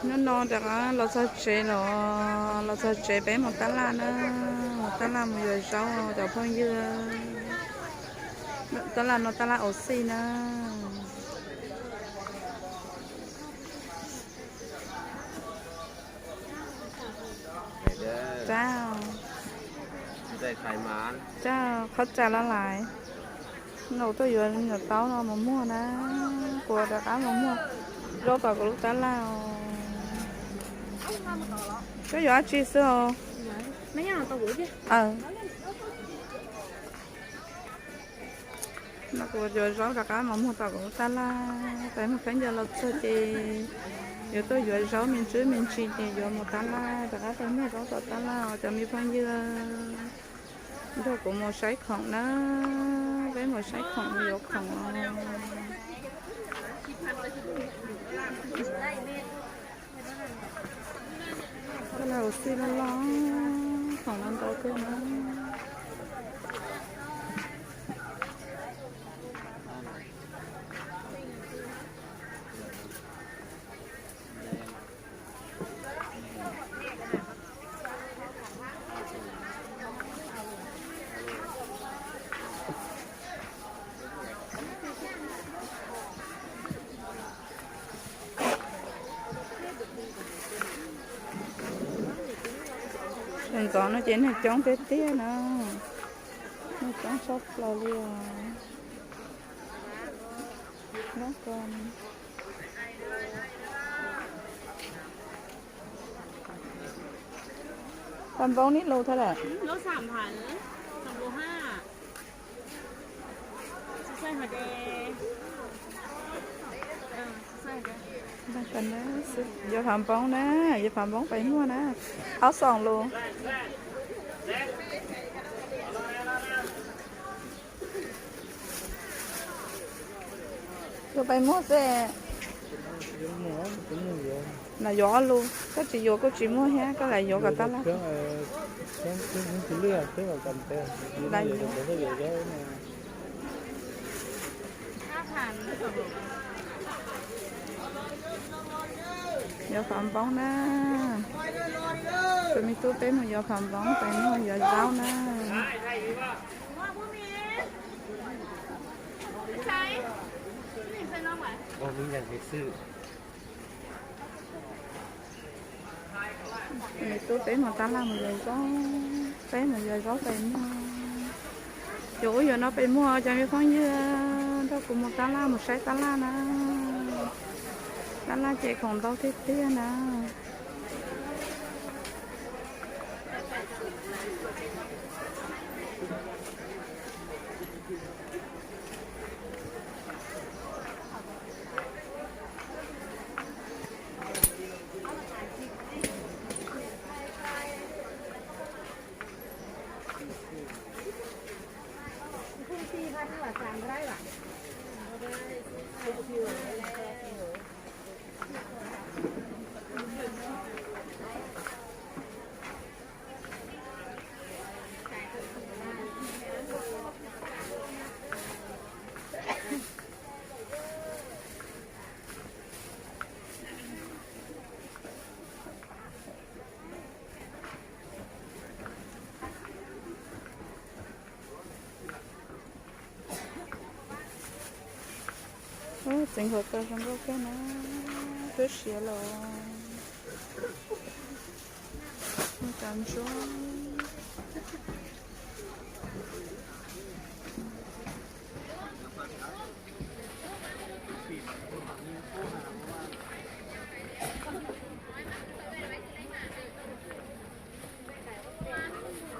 Hnub no rov qab los txog tsev los, los txog tsev peb mus tab laj na, mus tab laj mus yuav zaub cov phooj ywg. Tab laj no tab laj Auxi na. Qhov tsa los lais. No tuaj yuav nyuam taub no mus muag na, kuv rov qab mus muag zaub tom kuv lub tab laj. Koj yuav dab tsi xwb os? No kuv yuav zaub rov qab mus muag tom kuv lub tab laj. Peb mus khaub ncaws los txog ces yuav tuaj yuav zaub me ntsis me ntsis ces yuav mus tab laj, rov qab tuaj muag zaub tom tab laj os cov me phooj ywg. Nrog kuv mus saib khoom na, peb mus saib khoom mus yuav khoom os. Tab laj Auxi loj loj, khoom no ntau kawg na. Sawv ntxov no ces neeg coob tiag tiag na, neeg coob tshaj plaws li os. Pham Npoob neb lus tau lawm? Yuav Pham Npoob na, yuav Pham Npoob pais muag na. Ob xoom lus. Yuav pais muag xwb. Los yuav ob lus, koj tsis yuav kuj tsis muaj thiab, koj lam yuav kom tab laj. Lam yuav. Yuav Pham Npoob na. Tus me tub peb mus yuav Pham Npoob, peb mus yuav zaub na. Tus me tub peb mus tab laj mus yuav zaub, peb mus yuav zaub peb muag. Yuav ub yuav no peb muag, cov me phooj ywg, nrog kuv mus tab laj mus saib tab laj na. Tab laj ces khoom ntau tiag tiag na. Txiv nkaus tau zoo nkauj kawg na, twb siav los. Cov ntsuab.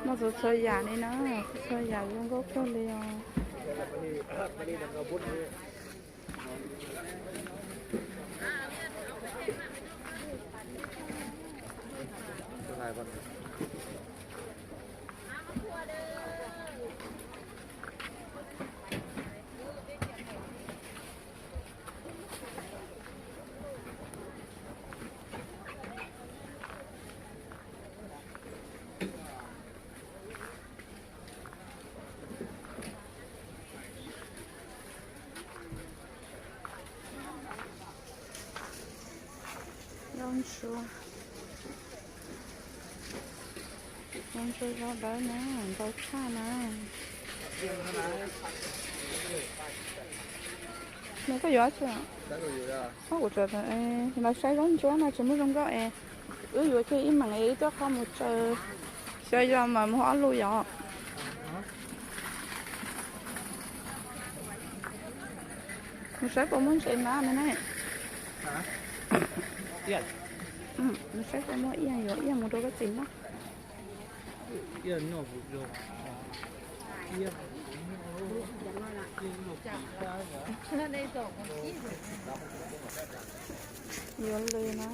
Muaj txhua txhua yam li na, txhua txhua yam zoo nkauj kawg li os. Ntsuag, ntsuag zov dawb na, ntau tshaj na. Nws koj yuav tsi? Koj kuv tseem los saib zaub ntsuab no tsis muaj zoo nkauj es wb yuav kiag ib meem es wb tuaj qhov mus tsaws. Xyov yog mas muag ob lub yom. Mus saib puas muaj ntses nab no ne. Mus saib puas muaj iaj, yuav iaj mus rau koj txiv noj. Yuav lws na,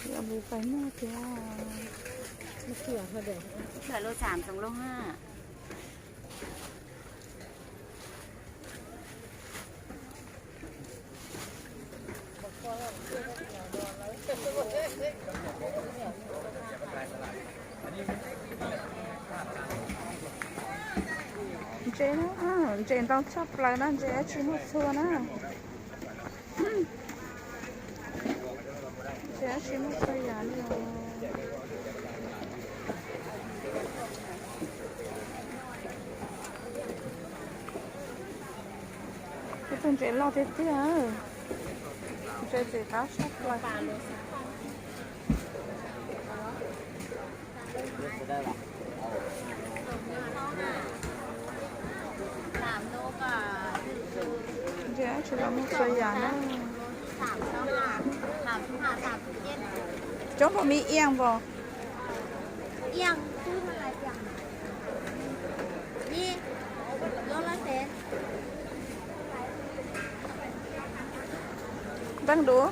yuav lws pais noj thiab. Ntses, ntses ntau tshaj plaws na, ntses dab tsi muaj txhua na. Ntses dab tsi muaj txhua yam li os. Ib tug ntses loj tiag tiag, ntses txiv qab tshaj plaws. Ntses dab tsi los muaj txhua yam na. Coob puas muaj iaj npaum? Npleej dua.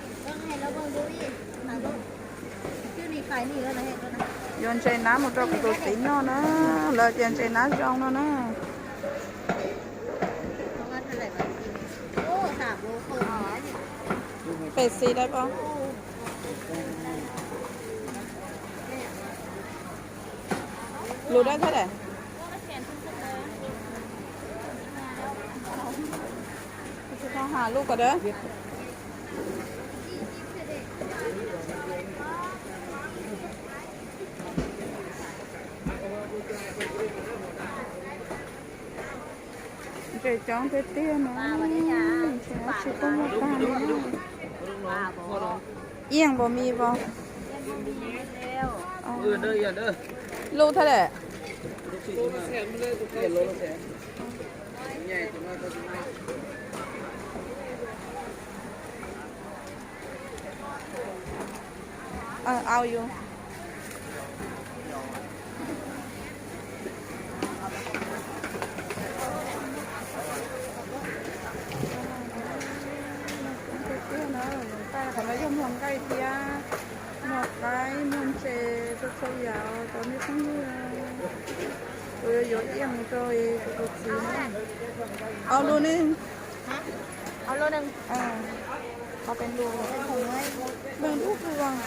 Yuav ntses nab mus rau kuv tus txiv noj na, lawv tias ntses nab zoo no na. Pem xis dawb paub. Lus dawb thiab daim. Lub ko dawb. Ntses coob tiag tiag no, ntses dab tsi kuj muaj tag li. Iaj npaum mis vos. Lub thiab daim. Au yus. Qhov no yog muag nqaij thiab, muag qaib, muag ntses, txhua txhua yam rau nej phooj ywg. Kuv yuav yuav iaj mus rau kuv tus txiv na. Au lus ne. Qhov pem lus, lus dub kawg.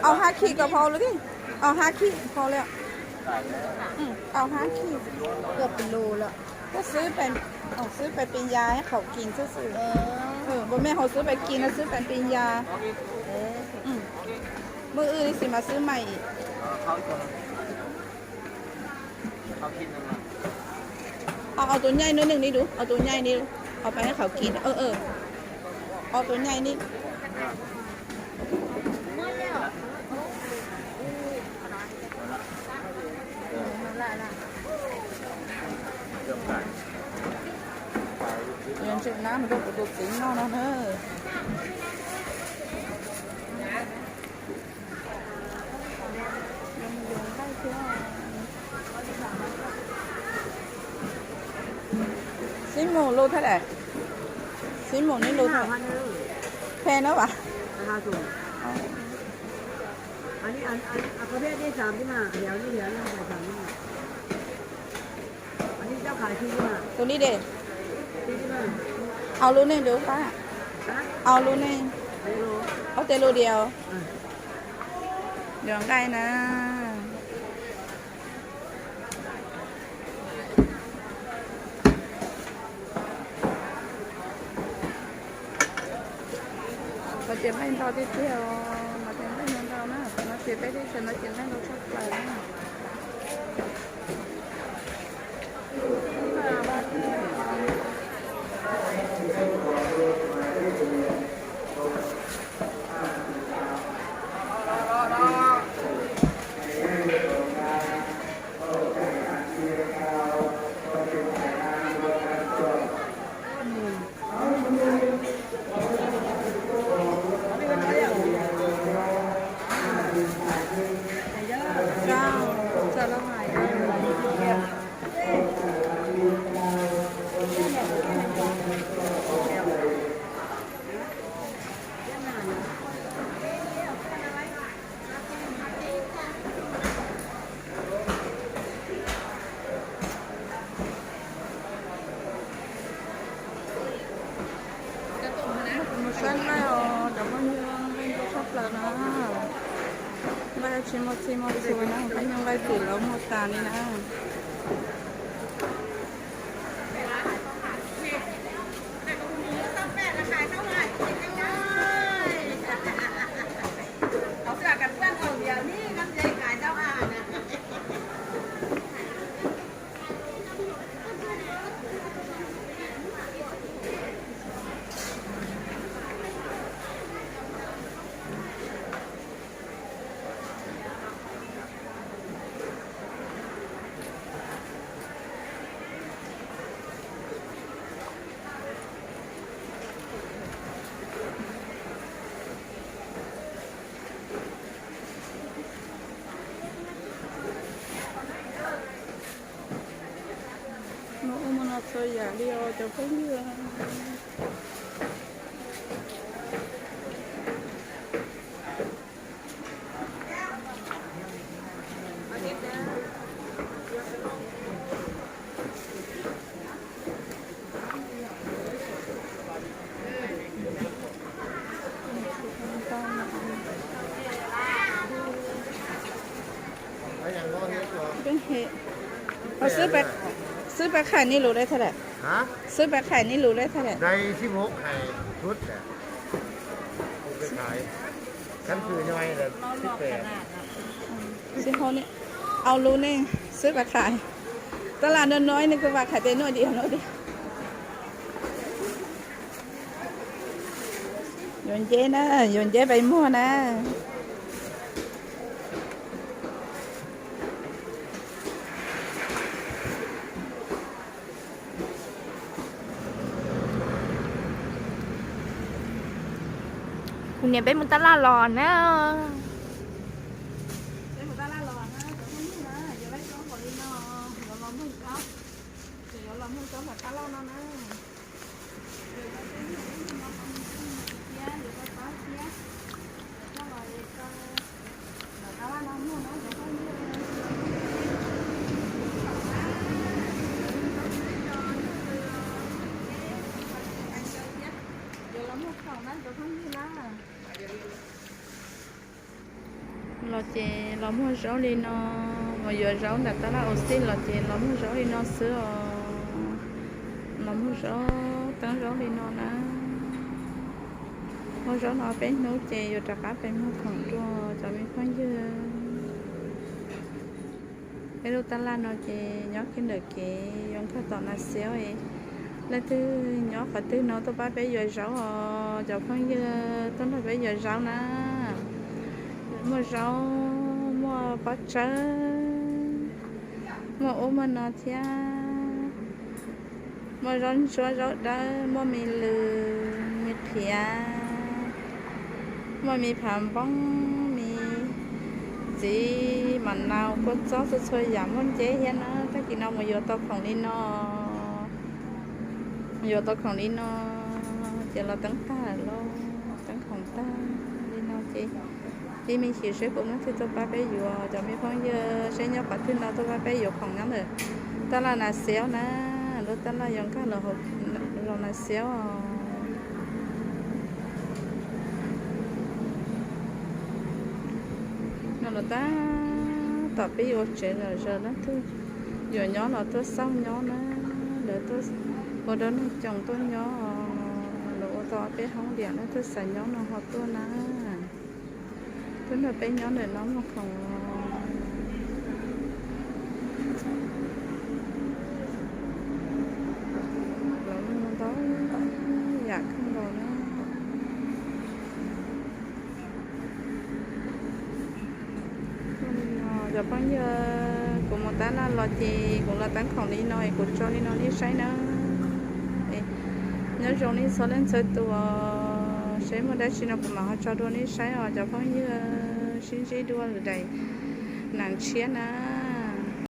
Au hab khij ko phau lawm, au hab khij phau lawm. Au hab khij. Koj xwb pais pin yas hab qhaum kis xwb xwb. Npua mej hauv xwb pais kis no xwb pais pin yas. Muaj wb li xwb mas xwb mais. Au tus nyaij no neeg li lus, au tus nyaij li, au pais hab qhaum kis, au tus nyaij li. Yuav ntses nab mus rau kuv tus txiv noj no na. Xib mus lus thiab daim. Xib mus neb lus thiab. Phem na vas. Tus li de. Au lus neej dua pab. Au lus neej. Ob tes lus diam. Yuav nqaij na. Nqaij ntau tiag tiag os, mas ces nqaij ntau ntau na, tam no ces peb teb chaws no ces nqaij ntau tshaj plaws na. Mus saib nqaij os cov phooj ywg, nqaij ntau tshaj plaws na. Nqaij tsis muaj txij muaj txhua na, peb nyuag nqaij tim lawv muag tas li na. Muaj ub muaj no txhua yam li os cov phooj ywg. Xwb pab khais nej lus dab tsi lawm? Xwb pab khais nej lus dab tsi lawm? Au lus ne, xwb pab khais. Tab laj no no nej kuj pab khais tes nuj diam nuj diam. Yuav nceb na, yuav nceb peb muag na. Kuv niam peb mus tab laj los na. Peb mus tab laj los na, cov phooj ywg na, yuav laij zaub npaum li no, yuav los muag zaub, ces yuav los muag zaub nram tab laj no na. Yuav rau peb muag, peb muag no, peb muag thiab, yuav rau pab thiab, yuav coj los rau nram tab laj no muag na cov phooj ywg. Yuav los muag khoom na cov phooj ywg na. Los ces los muag zaub li no, mus yuav zaub nram tab laj ua xij los ces los muag zaub li no xwb os. Los muag zaub, teeb zaub li no na. Muag zaub no peb hnub ces yuav rov qab pem muag khoom dua cov me phooj ywg. Peb lub tab laj no ces nyob kiag ntawm kev yuav nkag tom Nas Xiaub. Leej twg nyob qhov twg no tuaj pab peb yuav zaub os cov phooj ywg, tuaj nrog peb yuav zaub na. Muaj zaub, muaj pob tsawb, muaj ub muaj no thiab. Muaj zaub ntsuab zaub dawb, muaj me lws me qhiav, muaj me phav npoob, me txiv mam nau, kua txob, txhua txhua yam muaj nceb thiab na. Tag kis no mus yuav tau khoom li no, yuav tau khoom li no ces los teeb tag lawm lauj, teeb khoom tag li no ces cia me xyuas seb puas muaj leej twg tuaj pab peb yuav cov me phooj ywg, seb nyob qhov twg no tuaj pab peb yuav khoom nyob ntawm tab laj Nas Xiaub na, lub tab laj yuav nkag los hauv zos Nas Xiaub os. No los tab tom peb yuav ua tsev zom zaws, leej twg yuav nyob los tuaj xauj nyob na, lawv tuaj ua rau neeg coom tuaj nyob, lawv ua Tso peb hoob tias leej twg xav nyob no ho tuaj na. Tuaj nrog peb nyob ntawm no muag khoom. Lawv muag ntau yam kawg nkaus na. Cov phooj ywg, kuv mus tab laj los ces kuv los tab khoom li no es kuv tso li no nej saib na. Nyob zoo nej txhua leej txhua tus, saib muaj dab tsi no kuv mam ho tso dua nej saib os cov phooj ywg. Sib ntsib dua lwm daim nam tshiab na.